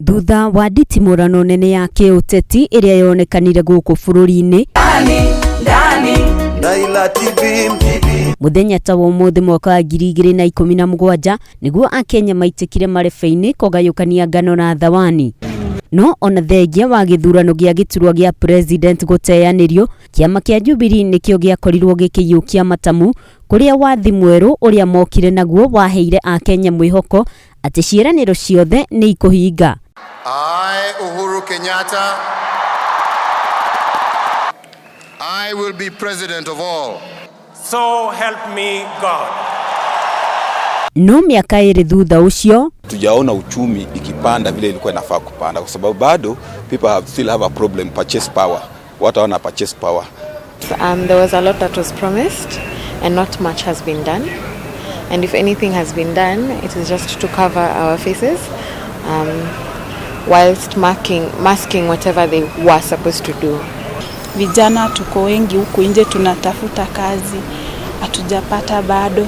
Thutha wa nditimũrano nene ya kĩũteti ĩrĩa yonekanire gũkũ bũrũri-inĩ Raila TV. Mũthenya ta wa ũmũthĩ mwaka wa 2017 nĩguo Akenya maitĩkire marebe-inĩ kũgayũkania ngano na thawani. No ona thengia wa gĩthurano gĩa gĩturwa gĩa president gũteanĩrio, kĩama kĩa Jubilee nĩkĩo gĩakorirwo gĩkĩiyũkia matamu, kũrĩa wathi mwerũ ũrĩa mokire naguo waheire Akenya mwĩhoko atĩ ciĩranĩro ciothe nĩ ikũhinga. I, Uhuru Kenyatta, I will be president of all. So help me God. No mĩaka 2 thutha ũcio, Tujaona uchumi ikipanda vile ilikuwa inafaa kupanda, kwa sababu bado people still have a problem purchase power, watu hawana purchase power. There was a lot that was promised and not much has been done. And if anything has been done, it is just to cover our faces whilst masking whatever they were supposed to do. Vijana tuko wengi huku nje tunatafuta kazi, hatujapata bado.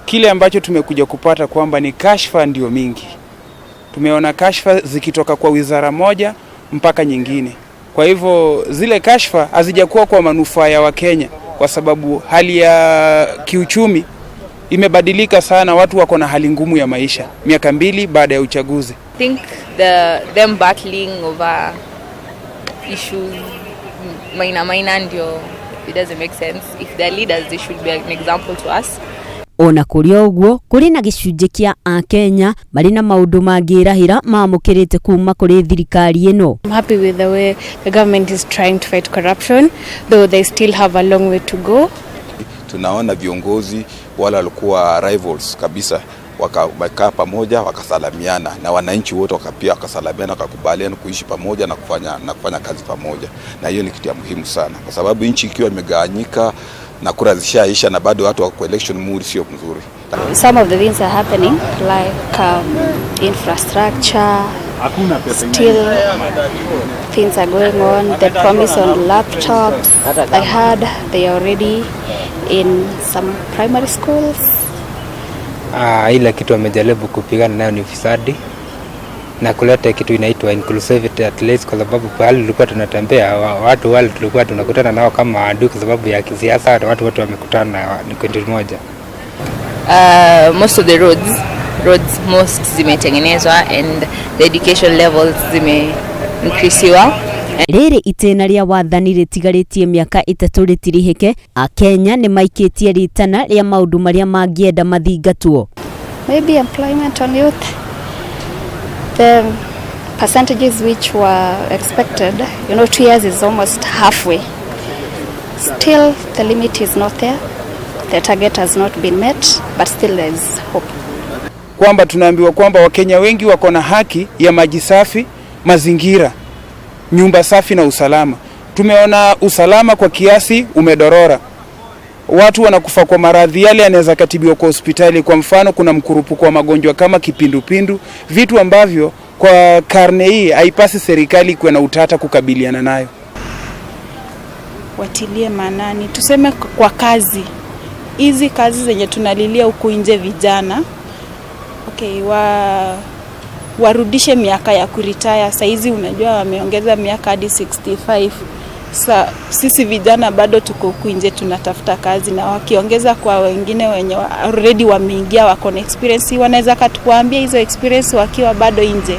Kile ambacho tumekuja kupata kwamba ni kashfa ndio mingi. Tumeona kashfa zikitoka kwa wizara moja mpaka nyingine. Kwa hivyo zile kashfa hazijakuwa kwa manufaa ya Wakenya, kwa sababu hali ya kiuchumi imebadilika sana, watu wako na hali ngumu ya maisha miaka 2 baada ya uchaguzi. I think them battling over issues minor minor ndio it doesn't make sense. If they're leaders, they should be an example to us. Ona kũrĩ o ũguo, kũrĩ na gĩcunjĩ kĩa Akenya marĩ na maũndũ mangĩrahĩra mamũkĩrĩte kuma kũrĩ thirikari ĩno. I'm happy with the way the government is trying to fight corruption, though they still have a long way to go. Tunaona viongozi wale walikuwa rivals kabisa wakakaa pamoja, wakasalamiana, na wananchi wote wakapia wakasalamiana, wakakubaliana kuishi pamoja na kufanya kazi pamoja, na hiyo ni kitu ya muhimu sana, kwa sababu nchi ikiwa imegawanyika na kura zishaisha na bado watu wako election mood, sio mzuri. Some of the things are happening like infrastructure, still things are going on. The promise on laptops, I heard they are already in some primary schools. Ile kitu wamejaribu kupigana nayo ni ufisadi na kuleta kitu inaitwa inclusivity at least, kwa sababu pahali tulikuwa tunatembea watu wale tulikuwa tunakutana nao kama adui kwa sababu ya kisiasa, watu wote wamekutana ni kundi moja. Most of the roads most zimetengenezwa and the education levels zime increasiwa. Rĩrĩ itĩna rĩa wathani rĩtigarĩtie mĩaka 3 rĩtirihĩke, Akenya nĩ maikĩtie rĩtana rĩa maũndũ marĩa mangĩenda mathingatwo. Maybe employment on youth. The percentages which were expected, 2 years is almost halfway. Still, the limit is not there. The target has not been met, but still there is hope. Kwamba tunaambiwa kwamba Wakenya wengi wako na haki ya maji safi, mazingira, nyumba safi na usalama. Tumeona usalama kwa kiasi umedorora, watu wanakufa kwa maradhi yale yanaweza katibiwa kwa hospitali. Kwa mfano, kuna mkurupuko wa magonjwa kama kipindupindu, vitu ambavyo kwa karne hii haipasi serikali kuwa na utata kukabiliana nayo. Watilie maanani, tuseme kwa kazi hizi, kazi zenye tunalilia huku nje vijana, okay, warudishe miaka ya kuretire. Saizi unajua wameongeza miaka hadi 65. Sisi vijana bado tuko huku nje tunatafuta kazi, na wakiongeza kwa wengine wenye already wameingia, wako na experience, wanaweza katuambia hizo experience wakiwa bado nje.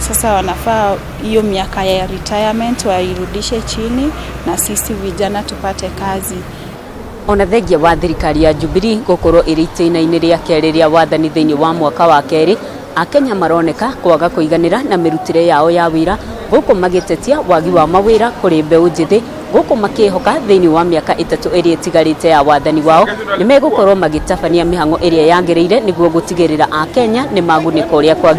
Sasa wanafaa hiyo miaka ya retirement wairudishe chini na sisi vijana tupate kazi. Ona thengia wa thirikari ya Jubilee gũkorwo ĩrĩ itĩna-inĩ rĩa kerĩ rĩa wathani thĩinĩ wa mwaka wa kerĩ, Akenya maroneka kwaga kũiganĩra na mĩrutĩre yao ya wĩra, gũkũ magĩtetia wagi wa mawĩra kũrĩ mbeũ njĩthĩ, gũkũ makĩhoka thĩinĩ wa mĩaka 3 ĩrĩa ĩtigarĩte ya wathani wao nĩ megũkorwo magĩtabania mĩhang'o ĩrĩa yagĩrĩire nĩguo gũtigĩrĩra Akenya nĩ magunĩka ũrĩa kwagĩrĩire.